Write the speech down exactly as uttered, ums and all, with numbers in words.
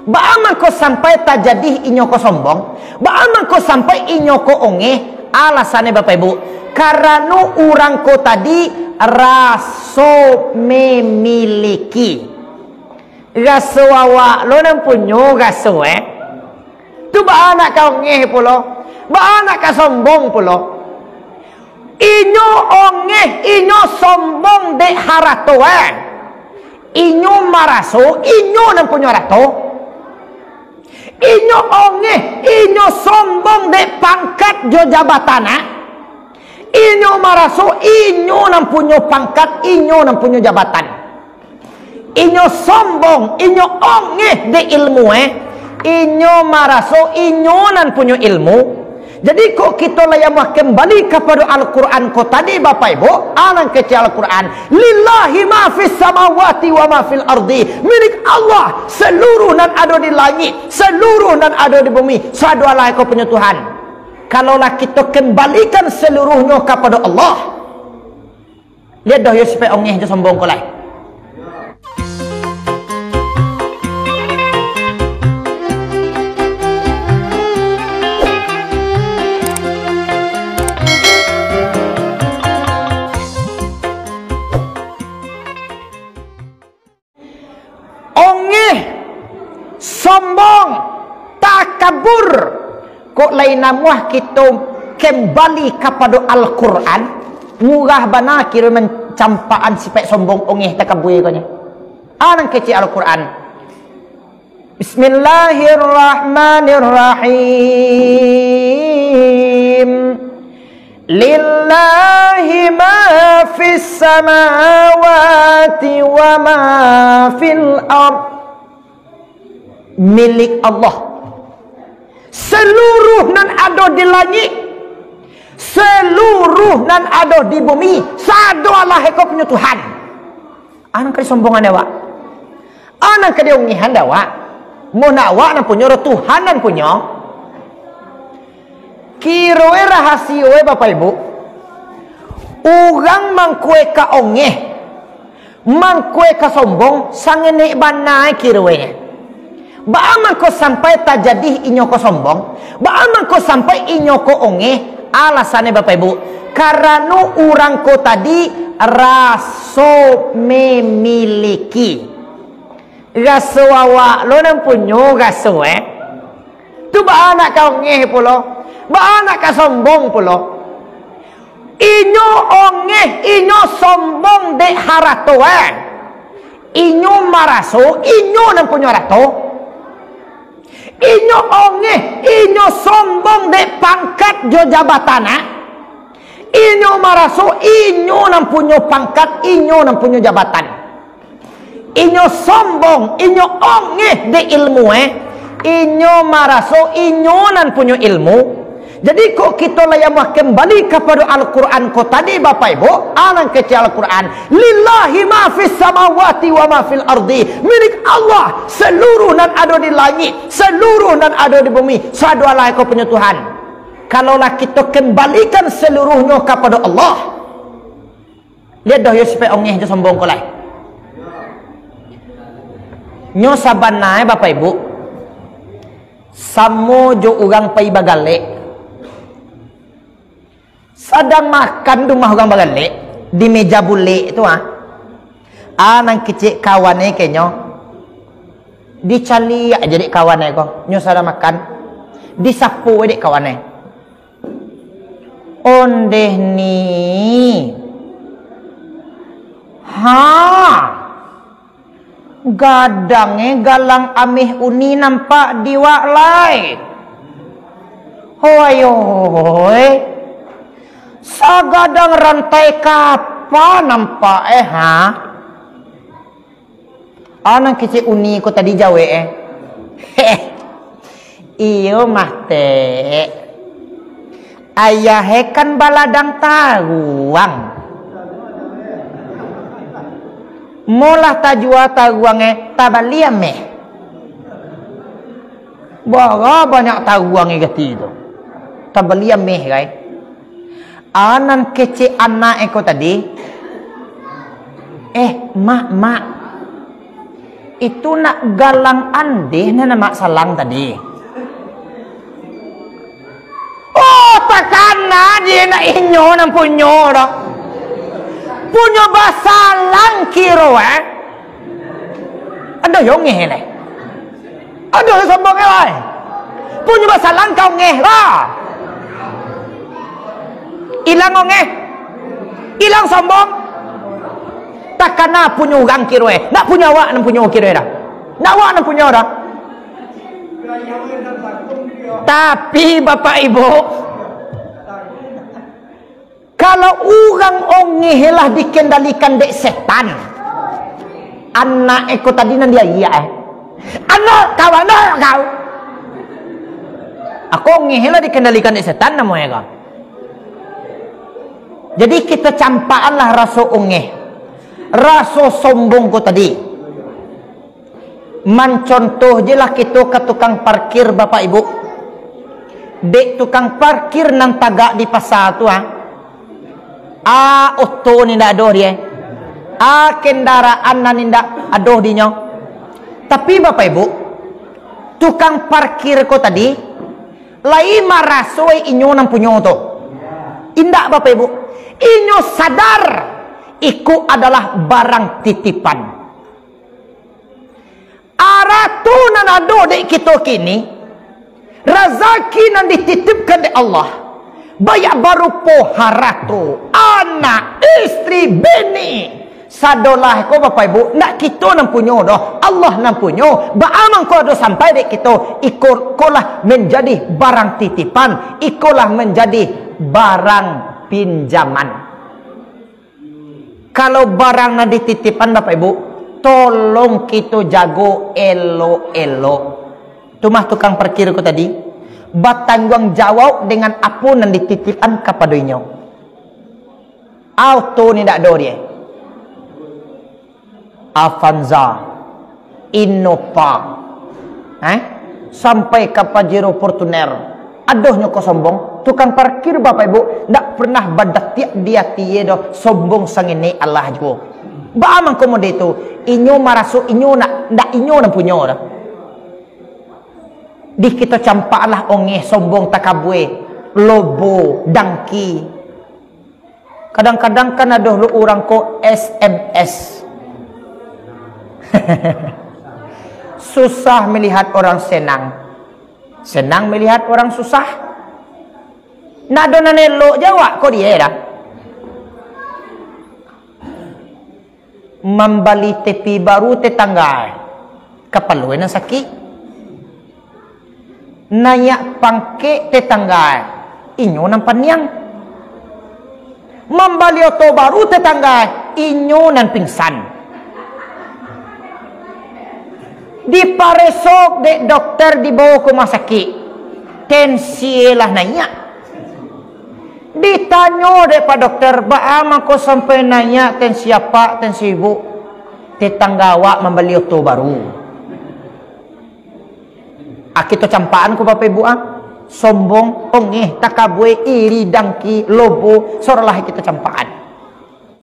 Baa mangko sampai tajadi inyo ko sombong? Baa mangko sampai inyo ko ongeh? Alasannyo, Bapak Ibu, karano urang ko tadi raso memiliki. Raso awak lo nan punyo raso, eh. Tu baa nak ka ongeh pulo? Baa nak ka sombong pulo? Inyo ongeh, inyo sombong dek harato, eh. Inyo maraso inyo nan punyo harato. Inyo ongeh, inyo sombong dek pangkat jo jabatan, eh. Inyo maraso inyo nan punyo pangkat, inyo nan punyo jabatan. Inyo sombong, inyo ongeh dek ilmu, eh. Inyo maraso inyo nan punyo ilmu. Jadi, kok kito lai amuah kembali kapado Al-Quran ko tadi, Bapak Ibu, anan kecek Al-Quran, "Lillahi ma fis samawati wa ma fil ardi." Milik Allah seluruh nan ado di langik, seluruh nan ado di bumi, sado alah ko punyo Tuhan. Kalau lah kito kembalikan seluruhnyo kapado Allah, liek doh yo sipek ongeh jo sombong ko lai. Ongeh, sombong, takabur. Kok lai namuah kito kembali kapado Al-Quran, murah bana kiro mancampakan sipek sombong, ongeh, takabur ko nyo. Anan kecek Al-Quran. Bismillahirrahmanirrahim. Lillahi ma fis samawati wa ma fil ard. Milik Allah. Seluruh nan ado di langik, seluruh nan ado di bumi, sado alah eko punyo Tuhan. Anan ka disombongan dek awak. Anan ka diongehan dek awak. Mun awak nan punyo, ro Tuhan nan punyo. Kiroe rahasioe, Bapak Ibu. Urang mangkoe ka ongeh, mangkoe ka sombong, sangenek bana kiroe. Baa mangko sampai tajadi inyo ko sombong? Baa mangko sampai inyo ko ongeh? Alasannyo, Bapak Ibu, karano urang ko tadi raso memiliki. Raso awak lo nan punyo raso, eh. Tu baa nak ka ongeh pulo? Baa nak ka sombong pulo? Inyo ongeh, inyo sombong dek harato, eh. Inyo maraso inyo nan punyo harato. Inyo ongeh, inyo sombong dek pangkat jo jabatan, eh. Inyo maraso inyo nan punyo pangkat, inyo nan punyo jabatan. Inyo sombong, inyo ongeh dek ilmu, eh. Inyo maraso inyo nan punyo ilmu. Jadi, kok kito lai amuah kembali kapado Al-Quran ko tadi, Bapak Ibu, anan kecek Al-Quran, "Lillahi ma fis samawati wa ma fil ardi." Milik Allah seluruh nan ado di langik, seluruh nan ado di bumi, sado alah ko punyo Tuhan. Kalau lah kito kembalikan seluruhnyo kapado Allah, liek doh yo sipek ongeh jo sombong ko lai. Nyo sabana e, Bapak Ibu, samo jo urang pai bagalek. Sadang makan di rumah urang bagalek, di meja bulek tu, ah. Ah, nan kecek kawan e kenyo, dicaliak aja dek kawan e ko. Nyo sadang makan, disapo dek kawan e. Ondeh ni. Ha. Gadang e galang ameh uni nampak di wak lai. Hoi, hoi. Sagadang rantai kapa nampak e, ha? Anak kecek uni ko tadi jawek e. Heh. Iyo mah, Tek. Ayah e kan baladang taruang. Molah tajua taruang e, tabali ameh. Bara banyak taruang e gati tu. Tabali ameh, gai. Anan kecek anak e ko tadi, "Eh, Mak, Mak, Itu nak galang andeh nan amak salang tadi. Oh, takana dia nak inyo nan punyo dah. Punyo basalang kiro, eh. Ado yo ngeh leh. Ado yo sombong yo, ai. Punyo basalang kau ngeh lah. Ilang ongeh. Ilang sombong. Takana punyo urang kiro, eh. Nak punyo awak nan punyo kiro, eh, dah. Nak awak nan punyo dah. Tapi, Bapak Ibu, kalau urang ongeh lah dikendalikan dek setan, anak eko tadi nan diaiak, eh. Anak kau, anak kau. Ako ongeh lah dikendalikan dek setan namonyo ko. Jadi, kito campakanlah raso ongeh, raso sombong ko tadi. Mancontoh je lah kito ka tukang parkir, Bapak Ibu. Dek tukang parkir nan tagak di pasa tu, ah. A oto ni ndak ado di, eh. A kendaraan nan indak ado dinyo. Tapi, Bapak Ibu, tukang parkir ko tadi, lai marasoi inyo nan punyo tu. Indak, Bapak Ibu. Inyo sadar, iko adalah barang titipan. Arato nan ado dek kito kini, razaki nan dititipkan dek Allah, baiak barupo harato, anak, istri, bini, sadolah ko, Bapak Ibu, ndak kito nan punyo doh, Allah nan punyo. Baa mangko ado sampai dek kito, iko, ko lah manjadi barang titipan, iko lah manjadi barang pinjaman. Kalau barang nan dititipan, Bapak Ibu, tolong kito jago elok-elok. Tu mah tukang parkir ko tadi, batangguang jawab dengan apo nan dititipan kapado inyo. Auto ni ndak ado di, eh. Avanza, Innova, eh, sampai ka Pajero, Fortuner. Adoh nyo ko sombong, tukang parkir, Bapak Ibu, ndak pernah badatiak di atie doh, sombong sangenek alah juo. Baa mangko mode tu, inyo maraso inyo nak, ndak inyo nan punyo doh. Di kito campakanlah ongeh, sombong, takabue, lobo, dangki. Kadang-kadang kan ado lo urang ko S M S. Susah melihat orang senang, senang melihat orang susah. Ndak ado nan elok jo awak ko die dah. Mambali tepi baru tetangga, kapalo nan sakik. Naiak pangkek tetangga, inyo nan paniang. Mambali oto baru tetangga, inyo nan pingsan. Diparesok dek dokter, dibawo ka rumah sakik, tensi lah naiak. Ditanyo dek pak dokter, "Baa mangko sampai naiak tensi apak, tensi ibuk?" "Tetangga awak mambali oto baru." Ah, kito campakan ko, Bapak Ibu, ah. Sombong, ongeh, takabue, iri, dangki, lobo, sadolah kito campakan.